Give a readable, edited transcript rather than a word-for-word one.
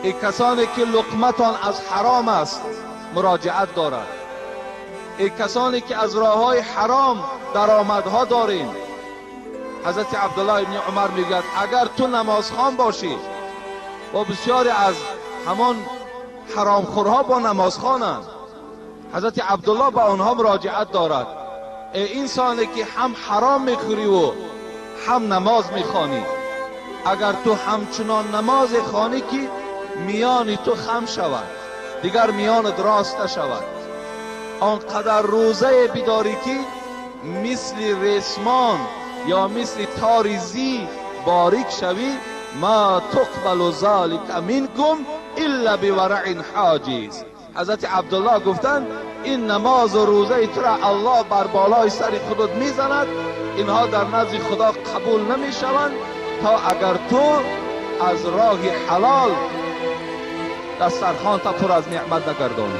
Эй касоне ки луқматон аз ҳаром аст, муроҷиат дорад. Эй касоне ки аз роҳҳои ҳаром даромадҳо дорем. Ҳазрати Абдуллоҳ ибни Умар мегӯяд: агар ту намозхон бошӣ, ва бисёре аз ҳамон ҳаромхӯрҳо бо намозхонанд, ҳазрати Абдуллоҳ ба онҳо муроҷиат дорад: эй инсоне ки ҳам ҳаром мехӯрӣ ва ҳам намоз мехонӣ, агар ту ҳамчунон намозе хонӣ ки миёни ту хам шавад, дигар миёнат рост нашавад, он қадар рӯзае бидорӣ ки мисли ресмон ё мисли тори зӣ борик шавӣ, ма туқбалу залика минкум илла бивараъин ҳоҷиз. Ҳазрати Абдуллоҳ гуфтанд: ин намозу рӯзаи туро Аллоҳ бар болои сари худат мезанад, инҳо дар назди Худо қабул намешаванд то агар ту аз роҳи ҳалол дастархонта пур аз неъмат нагардонӣ.